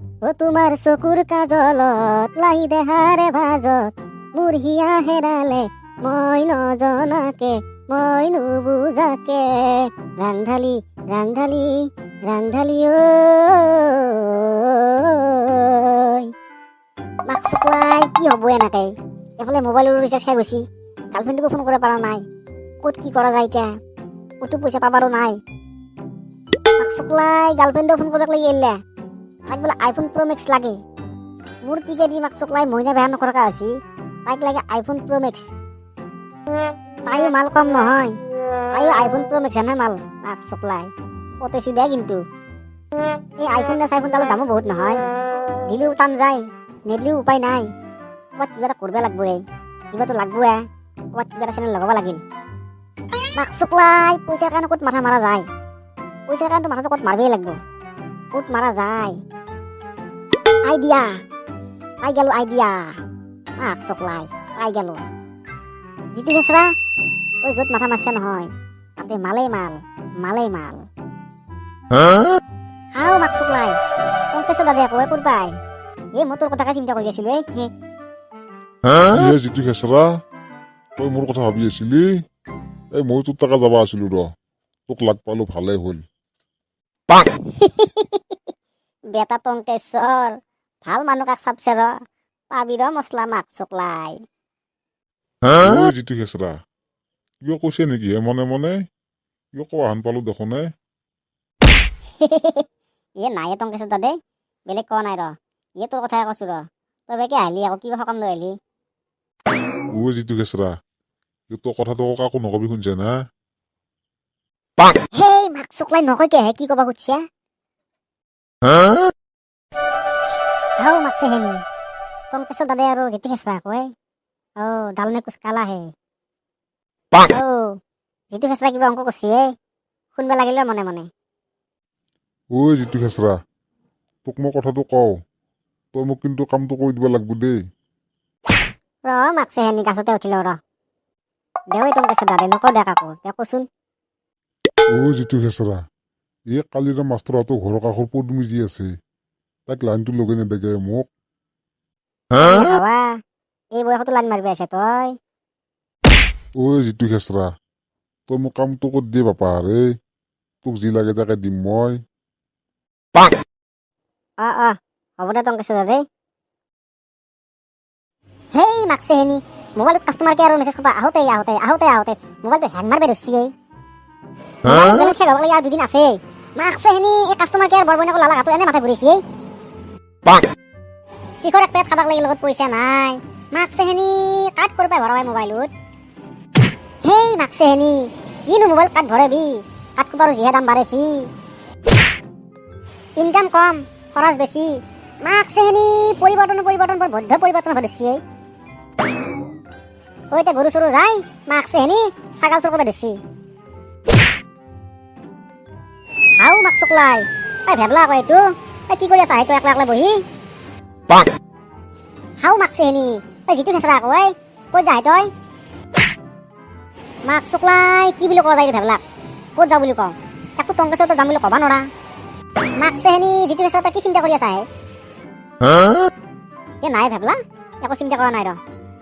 অ তোমাৰ চকুৰ কাজলত লাই দেহাৰে ভাজত মোৰ হিয়া হেৰালে, মই নজনাকে, মই নুবুজাকে। ৰাংঢালি, ৰাংঢালি, ৰাংঢালি ঐ। মাক চকুৱাই কি হ'ব এনেকে? এইফালে মোবাইলৰো ৰিচাৰ্জ শেষ হৈছে, গাৰ্লফ্ৰেণ্ডকো ফোন কৰিব পৰা নাই। ক'ত কি কৰা যায় এতিয়া? ক'তো পইচা পাবাৰো নাই। মাক চকুৱাই গাৰ্লফ্ৰেণ্ডেও ফোন কৰিব লাগি এৰিলে, তাইক বোলে আইফোন প্ৰ' মেক্স লাগে। মোৰ টিকে দি মাক চকলাই মইনা বেয়া নকৰাকে হৈছে, তাইক লাগে আইফোন প্ৰ' মেক্স। তাইও মাল কম নহয়, তাইও আইফোন প্ৰ' মেক্স হেনে মাল। মাক চকলাই পতেছো দে, কিন্তু এই আইফোন নে চাইফোন ডালৰ দামো বহুত নহয়। দিলেও টান যায়, নিদিলেও উপায় নাই। ক'ৰবাত কিবা এটা কৰিব লাগব, এই কিবাটো লাগবই। ক'ৰবাত কিবা এটা চেনেল লগাব লাগিল। মাক চকলাই পইচাৰ কাৰণে ক'ত মাথা মাৰা যায়? পইচাৰ কাৰণেতো মাথাটো ক'ত মাৰিবই লাগব। ক'ত মাৰা যায়? আইডিয়া পাই গেলো, আইডিয়া। মাক চকলাই পাই গেলো। যিটো খেচৰা তই য'ত মাথা মাৰছা নহয়, তাতে মালেই মাল, মালেই মাল। হাও মাক চকলাই, টংকেশ্বৰ দাদা আকৌ ক'ত পাই? এই মই তোৰ কথাকে চিন্তা কৰি আছিলো। এই হে। কিহে যিটো খেচৰা, তই মোৰ কথা ভাবি আছিলি? এই মই তোৰ তাকে যাব আছিলো ৰ, তোক লগ পালো, ভালেই হ'ল। বেটা টংকেশ্বৰ, ভাল মানুহ কাক চাপছে ৰ, পাবি ৰ মছলা মাক চকলাই। ঐ যিটো খেচৰা, কিবা কৈছে নেকি হে? মনে মনে কিবা কোৱা হান পালো দেখোন হে। এ নাই টংকেশ্বৰ দাদে, বেলেগ কোৱা নাই ৰ। ইয়ে তোৰ কথাই কৈছো ৰ। তই বেকে আহিলি আকৌ, কিবা সকাম লৈ আহিলি? ঐ যিটো খেচৰা, এই তোৰ কথাটো কাকো নকবি, শুনছে না? হেই মাক চকলাই, নকয় হে, কি কবা খুজিছা? হাও মাকছে হেনি, টংকেশ্বৰ দাদে আৰু যিটো খেচৰা কয়, অ दाल में कुछ काला है। অ যিটো খেচৰা কিবা অংক কৰছি হে, শুনবা লাগিল ৰ মনে মনে। ঐ যিটো খেচৰা, তোক মই কথাটো কওঁ, তই মোক কিন্তু কামটো কৰি দিব লাগব দেই। ৰ মাকছে হেনি, গাছতে উঠিল ৰ। দে ঐ টংকেশ্বৰ দাদে, নকওঁ দে কাকো দে, কচোন। ঐ যিটো খেচৰা, এই কালিৰে মাষ্টৰহঁতৰ ঘৰৰ কাষৰ পদুমি যি আছে, তাইক লাইনটো লগাই নেদেগে মোক? হাৱা, এই বয়সতো লাইন মাৰিব আছে তই? ঐ যিটো খেচৰা, তই মোক কামটো কৰি দে বাপা ৰে, তোক যি লাগে তাকে দিম মই। অ অ হ'ব দে টংকেশ্বৰ দাদে। হেই মাকছে হেনি, মোবাইলত কাষ্টমাৰ কেয়াৰৰ মেছেজ সোপা আহোঁতে আহোঁতে আহোঁতে আহোঁতে মোবাইলটো হেং মাৰিব ধৰছি। এই মোবাইল শেষ হ'ব লাগে আৰু 2 দিন আছে। মাকছে হেনি, এই কাষ্টমাৰ কেয়াৰ বৰ বইনাকো লালা গাটো এনে মাথা ঘূৰিছে। এই শিখৰ এক পেট খাবাক লাগে, লগত পইচা নাই। মাকছে হেনি, কাট কৰিব ভৰাবাই মোবাইলত। হেই মাকছে হেনি, কিনো মোবাইল কাট ভৰাবি? কাট কোপাৰো যিহে দাম বাঢ়িছি, ইনকাম কম, খৰচ বেছি। মাকছে হেনি, পৰিৱৰ্তন পৰিৱৰ্তন বৰ বৈধ্য পৰিৱৰ্তন হ'ব ধৰছি। এই ঐ এতিয়া গৰু চৰু যায়, মাকছে হেনি ছাগাল চুৰ কৰিব ধৰছি। হাও মাক চকলাই, এই ভেবলা আকৌ এইটো, এই কি কৰি আছা সেইটো একলা একলা বহি? হাও মাকছে হেনি, এই যিটো খেচৰা আকৌ, এই ক'ত যায় তই? মাক চকলাই, কি বুলি কোৱা যায় ভেবলাক? ক'ত যাওঁ বুলি কওঁ? একো টংকেশ্বৰতে যাম বুলি ক'বা নৰা। মাকছে হেনি, যিটো খেচৰা, তই কি চিন্তা কৰি আছা হে? এ নাই ভেবলা, একো চিন্তা কৰা নাই ৰ।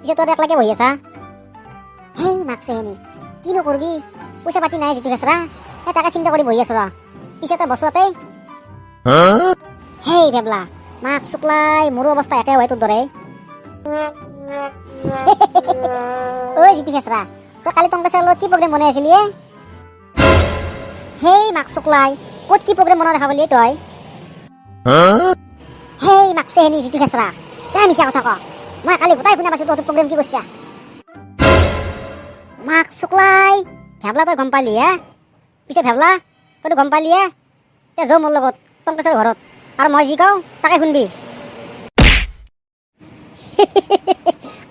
পিছে তই একলাকে বহি আছা? হেই মাকছে হেনি, কিনো কৰবি, পইচা পাতি নাই যিটো খেচৰা, এই তাকে চিন্তা কৰি বহি আছো ৰ। পিছে তই বচোৱাতে। হেই ভেবলা, মাক চুকলাই, মোৰো অৱস্থা একে হয় তোৰ দৰে। ঐ যিটো খেচৰা, তই কালি টংকেশ্বৰৰ লগত কি প্ৰগ্ৰেম বনাই আছিলি এ? হেই মাক চুকলাই, ক'ত কি প্ৰগ্ৰেম বনোৱা দেখা পালি তই? হেই মাকছে হেনি, যিটো খেচৰা, তই মিছা কথা ক। মই কালি গোটাই শুনা পাইছো, তহঁতৰ প্ৰগ্ৰেম কি কৰছা। মাক চুকলাই, ভেবলা, তই গম পালি হে? পিছে ভেবলা, তইতো গম পালি হে? তে যৌ মোৰ লগত টংকেশ্বৰ ঘৰত আৰু মই যি কওঁ তাকে শুনবি।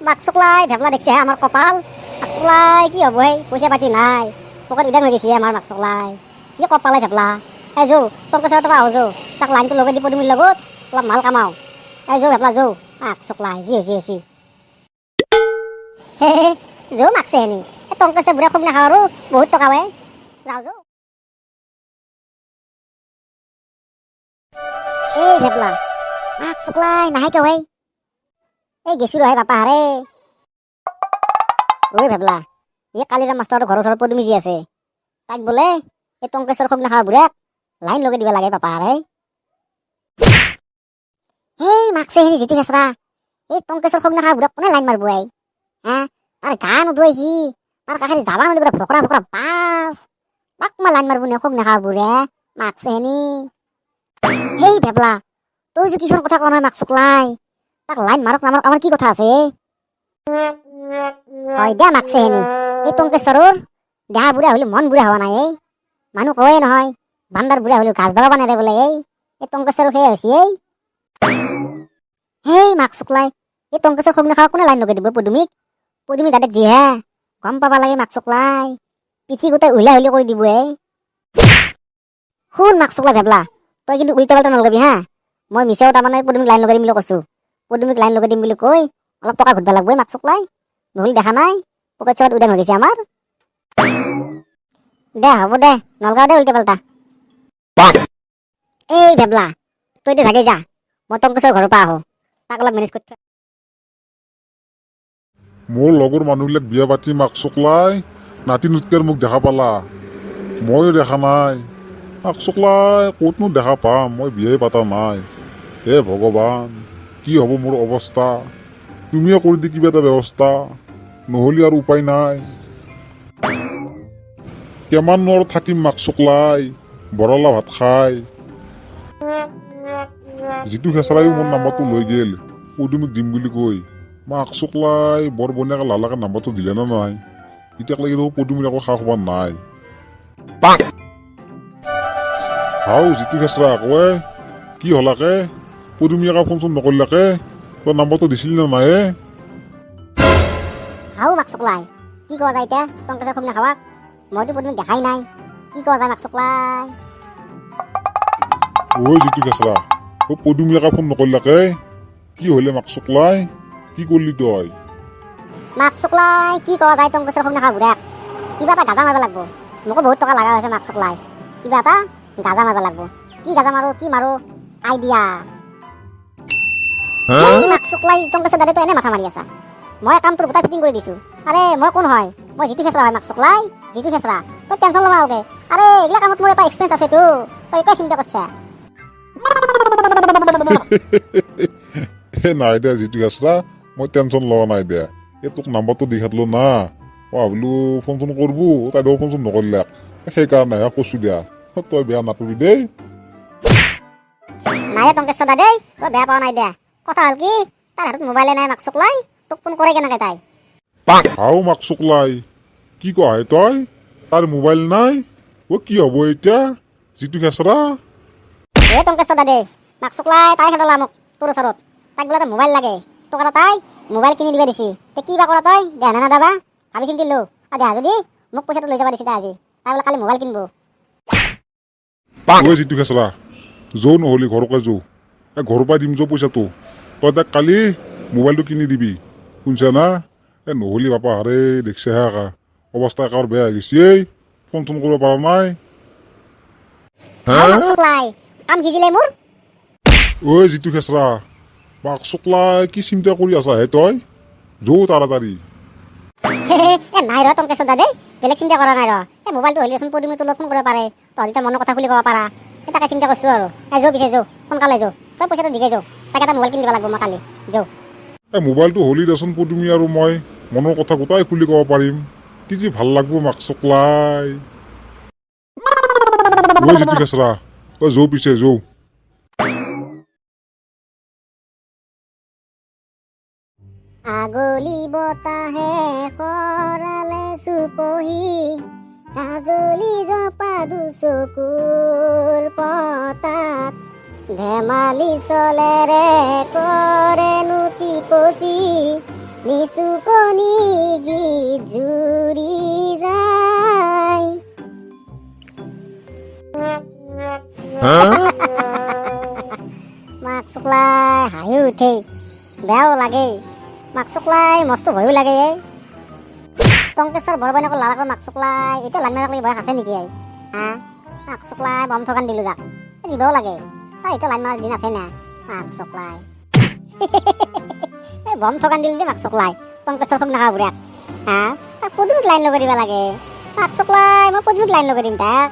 মাক চুকলাই, ভেবলা, দেখছে হে আমাৰ কপাল। মাক চুকলাই, কি হ'ব? সেই পইচা পাতি নাই, পকেট উদাং হৈ গৈছে আমাৰ। মাক চুকলাই, কি কপালে ভেবলা। এই যৌ টংকেশ্বৰ পৰা আহো, যৌ তাক লাইনটো লগাই দি পদুমিৰ লগত অলপ মাল কামাও। এই যৌ ভেবলা যৌ। মাক চুকলাই, যি হৈছে হৈছে। হে যৌ মাকছে হেনি, এই টংকেশ্বৰ বুঢ়া খুব নাখাওঁ আৰু বহুত টকা ৱে। যাওঁ যৌ। এই ভেবলা। মাক চুকলাই নাহে কিয় ভাই? এই গেছো ৰহে বাপা হাৰে। ঐ ভেবলা, এই কালিৰাম মাষ্টাৰৰ ঘৰৰ ওচৰত পদুমি যি আছে, তাইক বোলে এই টংকেশ্বৰ খোপ নাখাৱা বুঢ়াক লাইন লগাই দিব লাগে বাপা হাৰে। এই মাকছে হেৰি যিটো খেচৰা, এই টংকেশ্বৰ খোপ নাখাৱা বুঢ়াক কোনে লাইন মাৰব আই? হা, তাৰ গা নোধোৱাই সি, তাৰ কাষেদি যাবা নোৱাৰি, পুৰা ফকৰা ফকৰা বাছ। তাক মই লাইন মাৰব নে খোপ নাখাৱা বুঢ়ে? মাকছে হেনি। সেই ভেবলা, তই যে কিছুমান কথা কোৱা নহয় মাক চুকলাই, তাক লাইন মাৰক নামাৰক আমাৰ কি কথা আছে? হয় দে মাকছে হেনি, এই টংকেশ্বৰৰ দেহা বুঢ়া হ'লে মন বুঢ়া হোৱা নাই। এই মানুহ কয়ে নহয়, বান্দাৰ বুঢ়া হ'লেও ঘাঁহ বাগাব নেৰে বোলে। এই টংকেশ্বৰৰ সেয়ে হৈছে। এই সেই মাক চুকলাই, এই টংকেশ্বৰ খোপ নাখাৱা কোনে লাইন লগাই দিব পদুমিক? পদুমি দাদেক যিহে গম পাবা লাগে মাক চুকলাই, পিঠি গোটেই উহিলা উহিলি কৰি দিব। এই শুন মাক চুকলাই ভেবলা, তই কিন্তু উল্টা পাল্টা নলগাবি হা। মই মিছাও তাৰমানে পদুমিক লাইন লগাই দিম বুলি কৈছো। পদুমিক লাইন লগাই দিম বুলি কৈ অলপ টকা ঘূটবা লাগব মাক চুকলাই, নহ'লে দেখা নাই পকেট চকেট উদাং হৈ গৈছে আমাৰ। দে হ'ব দে, নলগাও দে উল্টা পাল্টা। এই ভেবলা, তই এতিয়া জাগে যা, মই টংকেশ্বৰ ঘৰৰ পৰা আহো, তাক অলপ মেনেজ কৰি থৈ। মোৰ লগৰ মানুহবিলাক বিয়া পাতি মাক চকলাই নাতি নুতকেৰ মোক দেখা পালা, ময়ো দেখা নাই। মাক চকলাই ক'তনো দেখা পাম, মই বিয়াই পাতা নাই। হে ভগৱান, কি হ'ব মোৰ অৱস্থা? তুমিয়ে কৰি দি কিবা এটা ব্যৱস্থা, নহ'লে আৰু উপায় নাই। কিমাননো আৰু থাকিম মাক চকলাই বৰলা ভাত খাই? যিটো খেচৰাইও মোৰ নাম্বাৰটো লৈ গ'ল পদুমিক দিম বুলি কৈ, মাক চকলাই বৰ বনিয়াকে লালাকে নাম্বাৰটো দিলে নে নাই? এতিয়াক লাগি দেখোন পদুমিৰ একো খা খবৰ নাই। হাও যিটো খেচৰা আকৌ কি হলাকে পদুমি একা ফোন চোন নকৰিলাকে? তই নাম্বাৰটো দিছিলি নে নাই? হাও মাক চকলাই, কি কোৱা যায় এতিয়া টংকেশ্বৰ খোপ নাখাৱাক? মইতো পদুমিক দেখাই নাই, কি কোৱা যায় মাক চকলাই? ঐ যিটো খেচৰা, অ পদুমি একা ফোন নকৰিলাকে কি হলে মাক চকলাই? কি কৰিলি তই? মাক চকলাই, কি কোৱা যায় টংকেশ্বৰ খোপ নাখাৱা বুঢ়াক কিবা এটা গাজা মাৰিব লাগব। মোকো বহুত টকা লগা হৈছে মাক চকলাই, কিবা এটা গাজা মাৰিব লাগব। কি গাজা মাৰো, কি মাৰো আইডিয়া। মাক চকলাই, টংকেশ্বৰ দাদা, তই এনে মাথা মাৰি আছা। মই কামটোৰ গোটাই ফিটিং কৰি দিছো। আৰে মই কোন হয়? মই যিটো খেচৰা হয় মাক চকলাই, যিটো খেচৰা। তই টেনচন ল'ব নালাগে। আৰে এইগিলা কামত মোৰ এটা এক্সপিৰিয়েঞ্চ আছেতো, তই এতিয়া চিন্তা কৰছা? এ নাই দে যিটো খেচৰা, মই টেনচন লোৱা নাই দে। এই তোক নাম্বাৰটো দি খাটলো না, মই ভাবিলো ফোন চোন কৰবো, তাই দেখোন ফোন চোন নকৰিলে, সেইকাৰণেহে কৈছো দিয়া। তই বেয়া নাপাবি দেই। নাই টংকেশ্বৰ দাদা, তই বেয়া পোৱা নাই দে। কথা হ'ল কি, তাৰ হাতত মোবাইলে নাই মাক চকলাই, তোক ফোন কৰে কেনেকে তাই? হাও মাক চকলাই, কি কয় তই? তাৰ মোবাইল নাই? অ কি হ'ব এতিয়া যিটো খেচৰা? এ টংকেশ্বৰ দাদা, মাক চকলাই তাই খেদালা মোক তোৰ ওচৰত। তাইক বোলে এটা মোবাইল লাগে, তোক এটা তাই মোবাইল কিনি দিবা দিছি। তে কি বা কৰা তই, দেহা নে নাদাবা ভাবি চিন্তি লো। আৰু দেহা যদি মোক পইচাটো লৈ যাবা দিছি তাই আজি, তাই বোলে কালি মোবাইল কিনিব। ঐ যিটো খেচৰা, যৌ নহ'লি ঘৰকে যৌ, এই ঘৰৰ পৰা দিম যৌ পইচাটো, তই তাক কালি মোবাইলটো কিনি দিবি, শুনছা না? এ নহ'লি বাপা হাৰে দেখছেহে একা অৱস্থা একেবাৰে বেয়া হৈ গৈছে। এই ফোন চোন কৰিব পৰা নাই। মাক চকলাই, কাম সিজিলে মোৰ। ঐ যিটো খেচৰা, মাক চকলাই কি চিন্তা কৰি আছা হে তই? যৌ তাড়াতাড়ি। এ নাই ৰ টংকেশ্বৰ দাদা, বেলেগ চিন্তা কৰা নাই ৰ। এই মোবাইলটো হ'লেচোন পদুমি তোৰ লগত ফোন কৰিব পাৰে, তহঁতি তাৰ মনৰ কথা খুলি ক'ব পাৰা, এই তাকে চিন্তা কৰিছোঁ আৰু। এই যৌ পিছে যৌ, সোনকালে যৌ, তই পইচাটো দিগে যৌ, তাক এটা মোবাইল কিনি দিব লাগিব মই কালি, যৌ। এই মোবাইলটো হ'লি দেচোন পদুমি আৰু মই মনৰ কথা গোটাই খুলি ক'ব পাৰিম, কি যে ভাল লাগব মাক চকলাই। ঐ যিটো খেচৰা, তই যৌ পিছে যৌ। আগলি বতাহে সৰালে চুপহি, কাজলি জপা দুচকুৰ পতাত, ধেমালি চলেৰে কৰে নুতি পচি, নিচুকনি গীত জুৰি যায়। মাক চকলাই হাঁহিও উঠে, বেয়াও লাগে, মাক চকলাই মস্ত ভয়ো লাগে। এই টংকেশ্বৰ বৰবৈনাকৰ লালাকৰ মাক চকলাই এতিয়া লাইন মাৰাক লাগি বয়স আছে নেকি? এই হা মাক চকলাই বম ঠগান দিলো যাক, দিবও লাগে। তাই এতিয়া লাইন মাৰাৰ দিন আছে না? মাক চকলাই। এই বম ঠগান দিলি দে মাক চকলাই, টংকেশ্বৰ খব নাখা বুঢ়াক। হা, তাক পদুমিক লাইন লগাই দিব লাগে। মাক চকলাই, মই পদুমিক লাইন লগাই দিম তাক।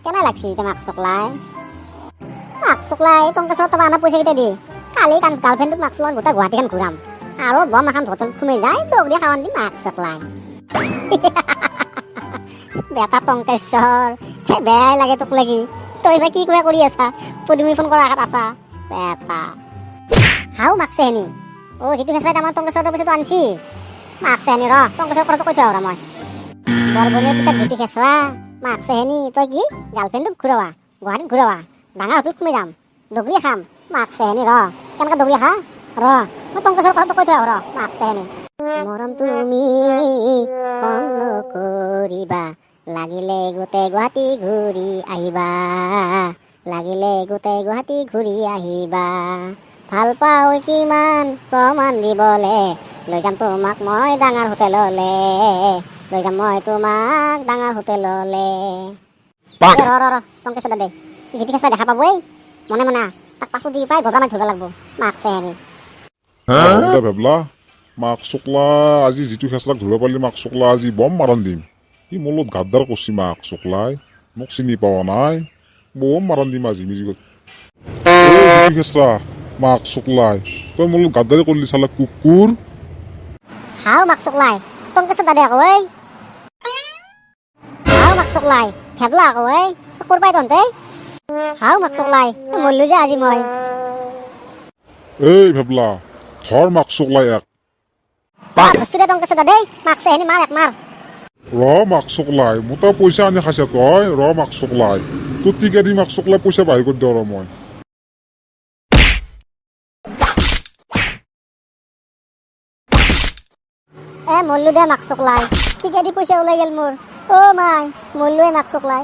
কেনে লাগছি এতিয়া মাক চকলাই? মাক চকলাই, টংকেশ্বৰত তাৰপৰা অনা পইচাকেইটা দি কালি তান গাৰ্লফ্ৰেণ্ডটোক মাক চকলাই গোটেই গুৱাহাটীখন ঘূৰাম আৰু বম এখন হোটেল সোমাই যায় দগৰি খাৱান দিম মাক চকলাই। বেটা টংকেশ্বৰ, বেয়াই লাগে তোক লাগি। তই বা কি কিবা কৰি আছা, পদুমি ফোন কৰা আশাত আছা বেটা। হাও মাকছে হেনি, অ' যিটো খেচৰাই আমাৰ টংকেশ্বৰৰ পইচাটো আনছি। মাকছে হেনি, ৰ টংকেশ্বৰৰ কথাটো কৈ থৈ আহো ৰ মই। বৰবনীৰ পুতেক যিটো খেচৰা, মাকছে হেনি, তই কি গাৰ্লফ্ৰেণ্ডটোক ঘূৰাৱা, গুৱাহাটীত ঘূৰাৱা, ডাঙৰ হোটেলত সোমাই যাম, দগৰি খাম। মাকছে হেনি, ৰ কেনেকে দগৰি খা, ৰ মই টংকেশ্বৰৰ কথাটো কৈ থৈ আহো ৰ। মাকছে হেনি, মৰম তুমি কম নকৰিবা, লাগিলে গোটেই গুৱাহাটী ঘূৰি আহিবা, লাগিলে গোটেই গুৱাহাটী ঘূৰি আহিবা। ভাল পাওঁ কিমান প্ৰমাণ দিবলে, লৈ যাম তোমাক মই ডাঙৰ হোটেললে, লৈ যাম মই তোমাক ডাঙৰ হোটেললে। এ ৰ ৰ ৰ টংকেশ্বৰ দে, যিটো খেচৰা দেখা পাব, এই মনে মনে আহ। তাক পাছত দি পাই গবা মাৰি ধৰিব লাগিব। মাকছে হেনি। দে ভেবলা, মাক চকলা, আজি যিটো খেচৰাক ধৰিব পাৰিলি মাক চকলা আজি বম মাৰণ দিম। সি মোৰ লগত গাদ্দাৰ কৰছি। মাক চকলাই মোক চিনি পোৱা নাই, বম মাৰণ দিম আজি মিউজিকত। যিটো খেচৰা, মাক চকলাই, তই মোৰ লগত গাদ্দাৰি কৰিলি চালা কুকুৰ। হাও মাক চকলাই, টংকেশ্বৰ দাদে আকৌ ঐ। হাও মাক চকলাই, ভেবলা আকৌ ঐ, ক'ৰ পাই তহঁতে? হাও মাক চকলাই, মৰলো যে আজি মই। এই ভেবলা, ধৰ মাক চকলাই এক। ধৰছো দে টংকেশ্বৰ দাদে, মাকছে হেনি, মাৰ এক মাৰ। ৰ মাক চকলাই, মোৰ তাৰ পইচা আনি খাইছা তই। ৰ মাক চকলাই, তোৰ টিকা দি মাক চকলাই পইচা বাহিৰ কৰি দিওঁ ৰ মই। এ মৰলো দে মাক চকলাই, টিকা দি পইচা ওলাই গেল মোৰ। অ' মাই, মৰলোৱে মাক চকলাই।